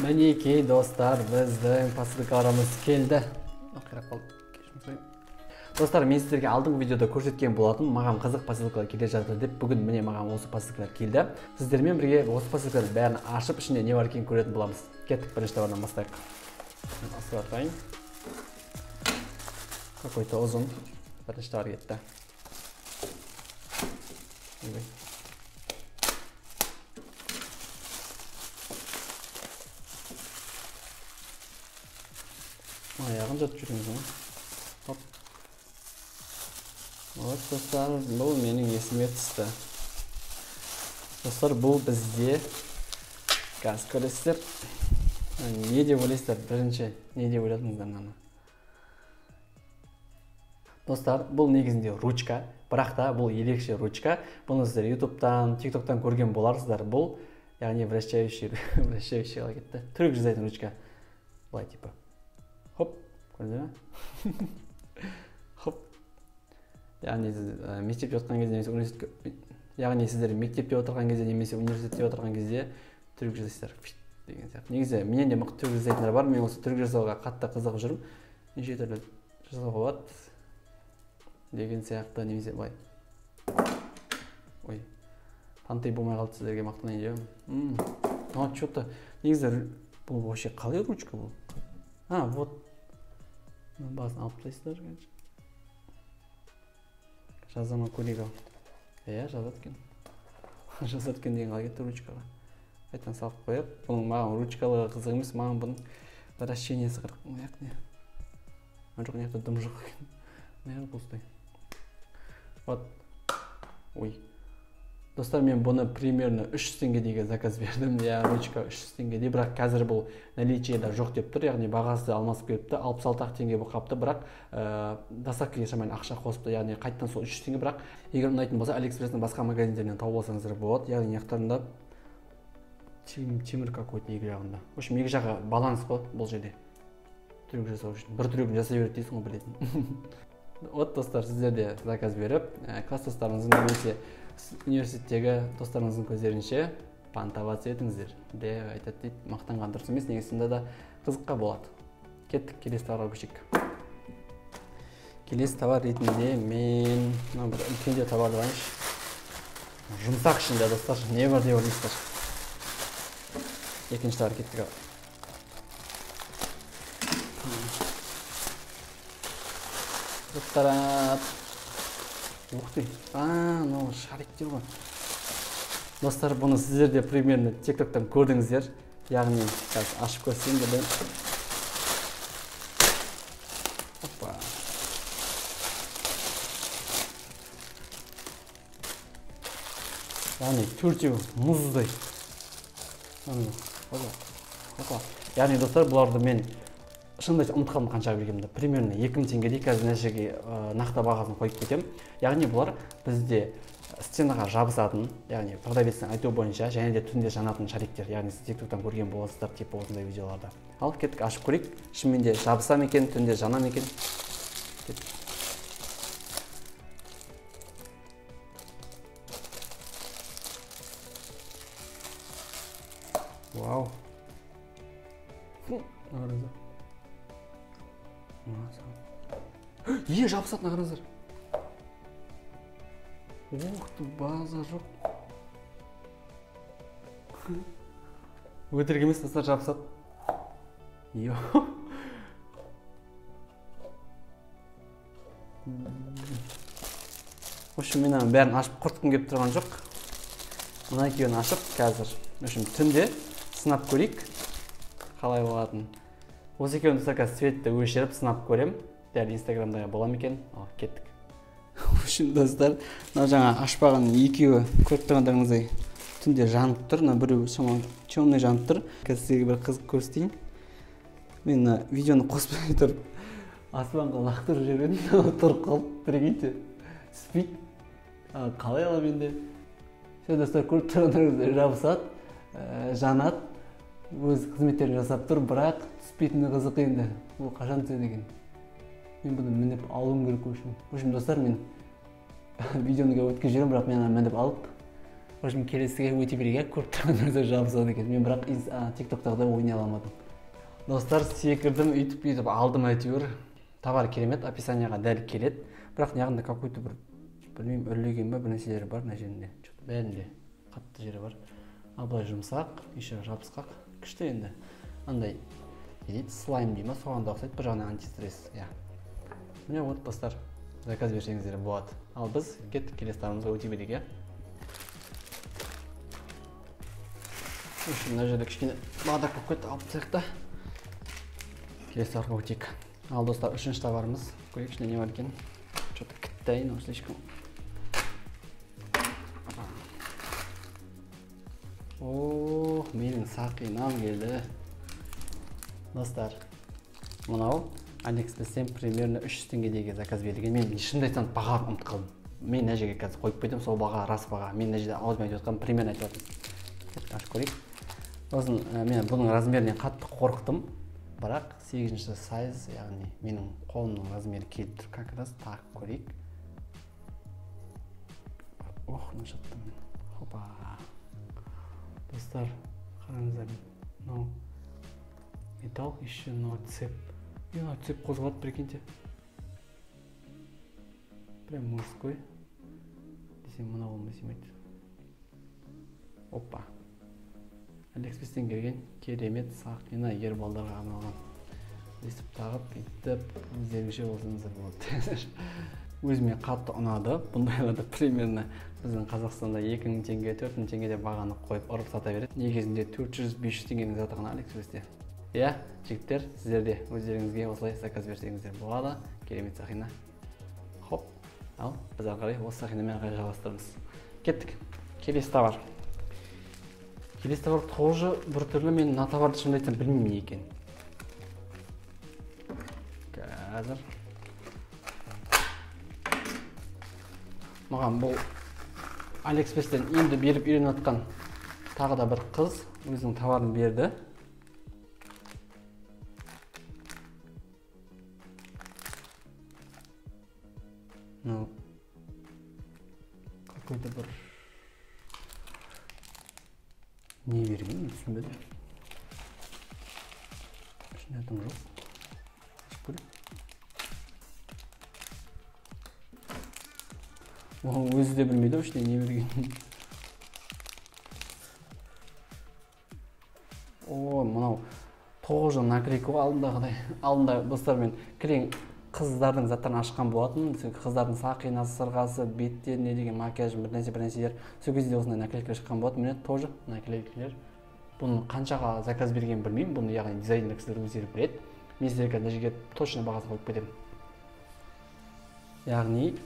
Мінекей, достар, біздің посылкаларымыз келді. Қирап қалды, кешірім сұраймын. Достар, мен сіздерге алдыңғы видеода көрсеткен болатын, маған қызық посылкалар келе жатыр деп. Бүгін міне маған осы посылкалар келді. Сіздермен бірге осы посылкалардың бәрін ашып, ішінде не бар екенін көретін боламыз. Кеттік, бірінші товардан бастайық. Асып атайын. Какой-то ұзын. Бірінші товар кетті. Ойбай. Аяғын жатып жүреміз ғой. Хоп. Вот, достар, бұл менің есіме түсті. Достар, бұл бізде қазір көресіздер. Не деп ойлайсыздар? Бірінші не деп ойладыңыздар мынаны? Достар, бұл негізінде ручка, бірақ та бұл ерекше ручка. Бұны сіздер YouTube'тан, TikTok'тан көрген боларсыздар. Бұл, яғни вращающий, вращающий қалай кетті? Трюк жасайтын ручка. Былай типа. Хоп, көрдіңдер ме? Хоп. Яғни сіз мектепте отырған кезде немесе университетке, яғни сіздер мектепте отырған кезде немесе университетте отырған кезде трюк жасайсыздар деген сияқты. Негізі менен де мықты трюк жасайтындар бар. Мен осы трюк жасауға қатты қызығып жүрмін. Неше түрлі жасауға болады деген сияқты, немесе былай. Ой, панты болмай қалды, сіздерге мақтанайын деп. Мынау чё-то негізі бұл вообще қалай ручка бұл? А, вот. Басын алып тастайсыздар, короче. Жаза ма көрейік ал. Иә, жазады екен. Жазады екен деген қалай кетті ручкаға. Қайтадан салып қояйық. Бұның маған ручкалығы қызық емес, маған бұның вращениесі қырық. Мына жақ не? Мына жоқ, мына жақта дым жоқ екен. Мына жақ пустой. Вот. Ой. Достар, мен бұны примерно 300 теңгедегі заказ бердім. Иә, ручка 300 теңгеде, бірақ қазір бұл наличиеда жоқ деп тұр, яғни бағасы алмасып келіпті, 66 теңге болып қалыпты, бірақ доставкаға шамамен ақша қосыпты, яғни қайтадан сол 300 теңге, бірақ егер ұнайтын болса AliExpress-тің басқа магазиндерінен тауып алсаңыздар болады. Яғни жақтарында темір какой-то екі жағында. В общем, екі жағы баланс қой бұл жерде. Трюк жасау үшін. Бір трюгін жасай береді дейсің ғой, білетін. Вот, достар, сіздер де заказ беріп, класстастарыңыздың немесе университеттегі достарыңыздың көздерінше понтоваться етіңіздер деп айтады дейді. Мақтанған дұрыс емес, негізінде да қызыққа болады. Кеттік, келесі товарға көшейік. Келесі товар ретінде мен мына бір үлкендеу товарды алайыншы. Жұмсақ ішінде, достар, не бар деп ойлайсыздар? Екінші товар кеттік. Тарап. Ух ты. А, мынау шариктер ғой. Достар, бұны сіздер де примерно TikTok'тан көрдіңіздер. Яғни, қазір ашып көрсем де. Опа. Яғни, төртеуі мұздай. Опа. Яғни, достар, бұларды мен шынымды айтсам ұмытып қалдым қанша бергенімді. Примерно 2000 теңгедей қазір мына жерге нақты бағасын қойып кетемін. Яғни бұлар бізде стенаға жабысатын, яғни продавецтің айтуы бойынша, және де түнде жанатын шариктер. Яғни сіз TikTok'тан көрген боласыздар типа осындай видеоларда. Ал кеттік, ашып көрейік. Шынымен де жабыса ма екен, түнде жана ма екен? Кеттік. Вау. Е, жабысады, қараңыздар. Ух ты, база жоқ. Өтірік емес, достар, жабысады. Йо. В общем, мен аның бәрін ашып құртқым келіп тұрған жоқ. Мына екеуін ашып қазір, в общем, түнде сынап көрейік қалай болатынын. Осы екеуін, достар, қазір светті өшіріп сынап көрем. Дәл Инстаграмда бола ма екен? Ал, кеттік. В общем, достар, мына жаңа ашпаған екеуі көріп тұрғандарыңыздай түнде жанып тұр. Мына біреуі шамалы темный жанып тұр. Қазір сізге бір қызық көрсетейін. Мен мына видеоны қоспай тұрып аспанға лақтырып жібердім. Тұрып қалып, прикиньте, түспейді. Қалай аламын енді? Все, достар, көріп тұрғандарыңыздай жабысады, жанады, өз қызметтерін жасап тұр, бірақ түспейтіні қызық енді. Бұл қашан түседі екен? Мен бұны мініп алуым керек, в общем. В общем, достар, мен видеоны өткізіп жіберемін, бірақ мен аны мініп алып В общем, келесіге өте берейік, көріп тұрғандарыңыздай жабысады екен. Мен бірақ TikTok-тағыдай ойнай алмадым. Достар, секірдім, үйтіп-бүйтіп алдым әйтеуір. Товар керемет, описанияға дәл келеді. Бірақ неғында какой-то бір, білмеймін, үрлеген бе, бір нәрселері бар мына жерінде. Чё-то бәрінде қатты жері бар. Ал былай жұмсақ, еще жабысқақ, күшті енді. Андай, не дейді, слайм дей ма, соған да ұқсайды, бір жағынан антистресс, иә. Міне вот, достар, заказ берсеңіздер болады. Ал біз кеттік келесі товарымызға өте берейік, иә. В общем, мына жерде кішкене бардак болып кетті, алып тастайық та. Келесі товарға өтейік. Ал достар, үшінші товарымыз. Көрейік, ішінде не бар екен. Чё-то кіттай, но слишком. Ох, менің сақинам келді. Достар, мынау AliExpress-тен примерно 300 теңгедегі заказ берілген. Мен шынымды айтсам, бағаны ұмытып қалдым. Мен мына жерге қазір қойып қойдым, сол баға рас баға. Мен мына жерде аузымен айтып жатқаным, примерно айтып жатырмын. Ашып көрейік. Сосын мен бұның размерінен қатты қорықтым. Бірақ 8-ші сайз, яғни менің қолымның размері келіп тұр, как раз тағып көрейік. Ох, мына жаттым мен. Хопа. Достар, қараңыздар, мынау металл, еще мынау цеп. И мынау цеп қозғалады, прикиньте. Прям мужской. Десем мынау болмай сыймайды. Опа. AliExpress-тен келген керемет сақина ер балдарға арналған. Өйстіп тағып, бүйтіп, өздеріңше болсаңыздар болады. Өзіме қатты ұнады. Бұндайларды примерно біздің Қазақстанда 2000 теңге, 4000 теңге деп бағаны қойып ұрып сата береді. Негізінде 400-500 теңгенің заты ғана AliExpress-те. Иә, жігіттер, сіздер де өздеріңізге осылай заказ берсеңіздер болады. Керемет сақина. Хоп. Ал біз ары қарай осы сақинамен ары қарай жалғастырамыз. Кеттік. Келесі товар. Келесі товар тоже біртүрлі. Мен мына товарды шынымды айтсам білмеймін не екенін. Қазір. Маған бұл AliExpress-тен енді беріп үйреніп жатқан тағы да бір қыз өзінің товарын берді. Ну, какой-то бір не берген, мен түсінбедім. Ішінде дым жоқ. Ашып көрейік. Оған өзі де білмейді ау, ішінде не бергенін. О, мынау тоғыз жыл наклейка ғой алдындағыдай. Алдында достар мен кілең қыздардың заттарын ашқан болатынмын. Сол қыздардың сақинасы, сырғасы, беттеріне деген макияж, бір нәрсе, бір нәрселер. Сол кезде осындай наклейкалар шыққан болатын. Міне тоже наклейкалар. Бұны қаншаға заказ бергенін білмеймін. Бұны яғни дизайнер кісілер өздері біледі. Мен сіздерге мына жерге точно бағасын қойып кетемін. Яғни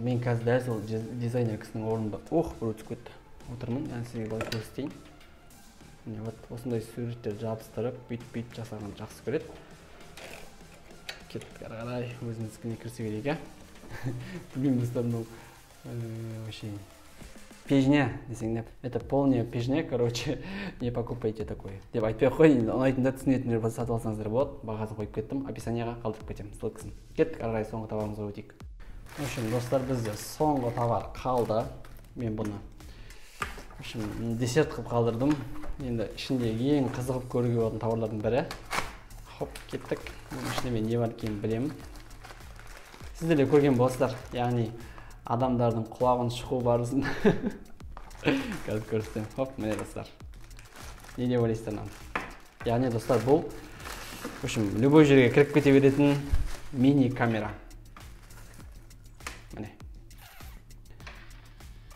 мен қазір дәл сол дизайнер кісінің орнында, ох, бір өтіп кетті. Отырмын, яғни сізге былай көрсетейін. Міне, вот осындай суреттер жабыстырып, бүйтіп-бүйтіп жасағанды жақсы көреді. Кеттік ары қарай, өзіміздікіне кірісе берейік, ә? Білмеймін, достар, мынау вообще пижня десең де, это полная пижня, короче, не покупайте такое деп айтпай ақ қояйын. Енді ұнайтындар, түсінетіндер болса сатып алсаңыздар болады. Бағасын қойып кеттім, описанияға қалдырып кетемін ссылкасын. Кеттік ары қарай соңғы товарымызға өтейік. В общем, достар, бізде соңғы товар қалды. Мен бұны, в общем, десерт қылып қалдырдым. Енді ішінде ең қызығып көруге болатын товарлардың бірі. Хоп, кеттік. Бұның ішінде мен не бар екенін білемін. Сіздер де көрген боласыздар, яғни адамдардың құлағын шұқу барысын. Қазір көрсетемін. Хоп, міне достар. Не деп ойлайсыздар мынаны? Яғни достар, бұл, в общем, любой жерге кіріп кете беретін мини камера. Міне.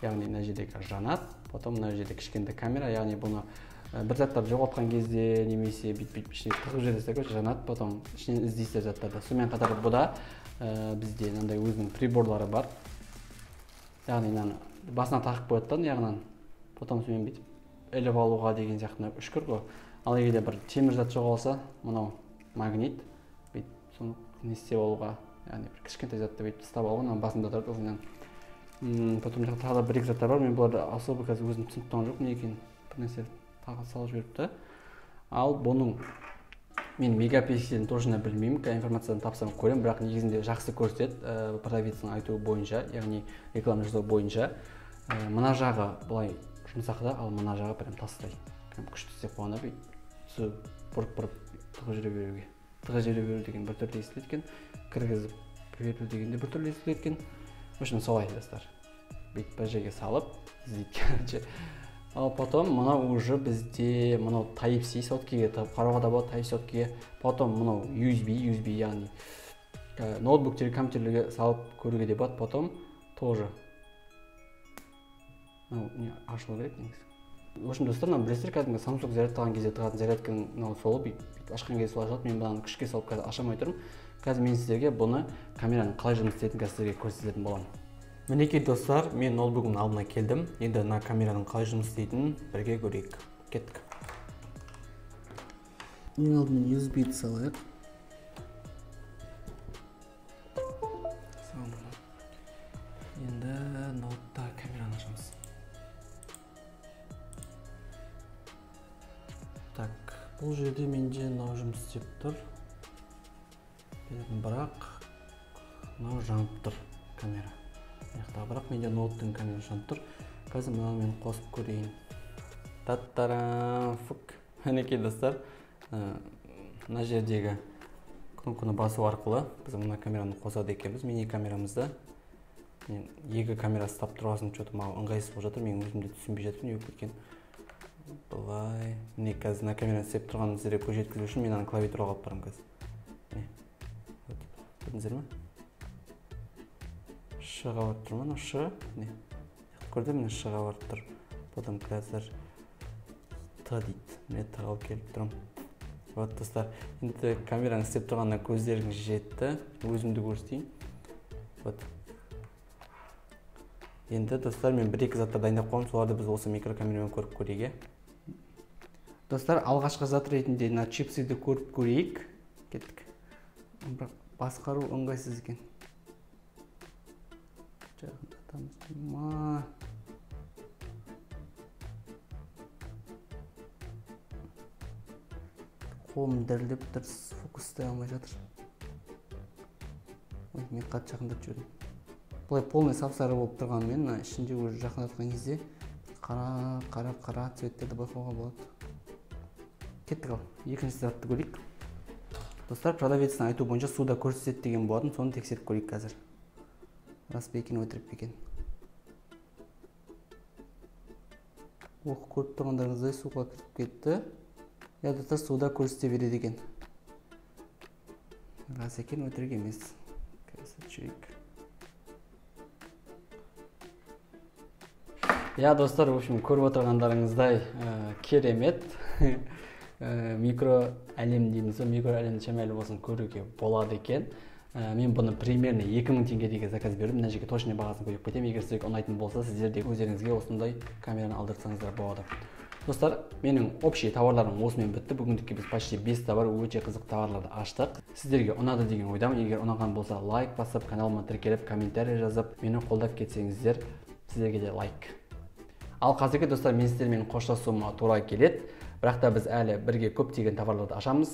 Яғни мына жерде жанады, потом мына жерде кішкентай камера, яғни бұны бір заттарды жоғалтқан кезде немесе бүйтіп-бүйтіп ішіне тығып жібересіздер, короче, жанады, потом ішінен іздейсіздер заттарды. Сонымен қатар бұда бізде мынандай өзінің приборлары бар. Яғни мынаны басына тағып қояды да, яғни потом сонымен бүйтіп іліп алуға деген сияқты үшкір ғой. Ал егер де бір темір зат жоғалса, мынау магнит, бүйтіп соны не істеп алуға, яғни бір кішкентай затты бүйтіп ұстап алуға, мынаның басында тұрады осындай. Потом тағы да бір екі заттар бар, мен бұларды особо қазір өзім түсініп тұрған жоқпын не екенін. Бір нәрсе тағы салып жіберіпті. Ал бұның мен мегапикселін точно білмеймін, қай информацияны тапсам көремін, бірақ негізінде жақсы көрсетеді, продавецтің айтуы бойынша, яғни реклама жасау бойынша. Мына жағы былай жұмсақ да, ал мына жағы прям тастай. Прям күшті істеп қойған да, бүйтіп бұрып-бұрып тығып жүре беруге. Тығып жүре беру деген бір түрлі естіледі екен, кіргізіп беру деген де бір түрлі естіледі екен. В общем, солай, достар. Бүйтіп бір жерге салып іздейді, короче. Ал потом мынау уже бізде мынау Type-C соткіге тығып қарауға да болады, Type-C соткіге. Потом мынау USB, яғни ноутбуктерге, компьютерлерге салып көруге де болады. Потом тоже мынау не ашылу керек негізі. В общем, достар, мынау білесіздер, кәдімгі Samsung зарядтаған кезде тығатын зарядканың мынау солы бүйтіп ашқан кезде солай ашылады. Мен мынаны күшке салып қазір аша алмай тұрмын. Қазір мен сіздерге бұны камераның қалай жұмыс істейтінін қазір сіздерге көрсететін боламын. Мінекей, достар, мен ноутбугымның алдына келдім. Енді мына камераның қалай жұмыс істейтінін бірге көрейік. Кеттік. Ең алдымен USB-ді салайық. Енді ноутта камераны ашамыз. Так, бұл жерде менде мынау жұмыс істеп тұр. Бірақ мынау жанып тұр камера. Бірақ менде ноуттың камерасы жанып тұр. Қазір мынаны мен қосып көрейін. Таттарам, фук. Мінекей, достар, мына жердегі кнопканы басу арқылы біз мына камераны қосады екенбіз. Мини камерамызды. Мен екі камера ұстап тұрғасын что-то маған ыңғайсыз болып жатыр. Мен өзім де түсінбей жатырмын, не болып кеткен. Былай. Міне қазір мына камераны істеп тұрғанын сіздерге көз жеткізу үшін мен ана клавиатураға алып барамын қазір. Міне. Вот. Көрдіңіздер ме? Ш-ға барып тұр ма? Мынау Ш. Міне. Көрдім, міне Ш-ға барып тұр. Потом қазір Т дейді. Міне Т-ға алып келіп тұрмын. Вот, достар, енді камераның істеп тұрғанына көздеріңіз жетті. Өзімді көрсетейін. Вот. Енді, достар, мен бір-екі заттар дайындап қойдым. Соларды біз осы микрокамерамен көріп көрейік. Достар, алғашқы зат ретінде мына чипсыды көріп көрейік. Кеттік. Бірақ басқару ыңғайсыз екен. Жақындатамыз. Ма. Қолым дірілдеп дұрыс фокустай алмай жатыр. Ой, мен қатты жақындатып жібердім. Былай полный сап-сары болып тұрғанымен, мына ішінде уже жақындатқан кезде қара, қара, қара цветтерді байқауға болады. Кеттік ал, екінші затты көрейік. Достар, продавецтің айтуы бойынша суда көрсетеді деген болатын, соны тексеріп көрейік қазір. Рас па екен, өтірік пе екен? Ох, көріп тұрғандарыңыздай суға кіріп кетті. Я, достар, суда көрсете береді екен. Рас екен, өтірік емес. Красавчик. Я, достар, в общем, көріп отырғандарыңыздай керемет. Микро әлем дейміз, микро әлемді шамалы болсын көруге болады екен. Мен бұны примерно 2000 теңгедегі заказ бердім. Мына жерге точный бағасын көріп кетемін. Егер сіздерге ұнайтын болса, сіздер де өздеріңізге осындай камераны алдырсаңыздар болады. Достар, менің общий товарларым осымен бітті. Бүгіндікке біз почти 5 товар, өте қызық товарларды аштық. Сіздерге ұнады деген ойдамын. Егер ұнаған болса, лайк басып, каналыма тіркеліп, комментарий жазып, мені қолдап кетсеңіздер, сіздерге де лайк. Ал қазіргі, достар, мен сіздермен қоштасуыма тура келеді. Бірақ та біз әлі бірге көптеген товарларды ашамыз.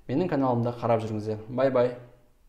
Менің каналымда қарап жүріңіздер. Бай-бай.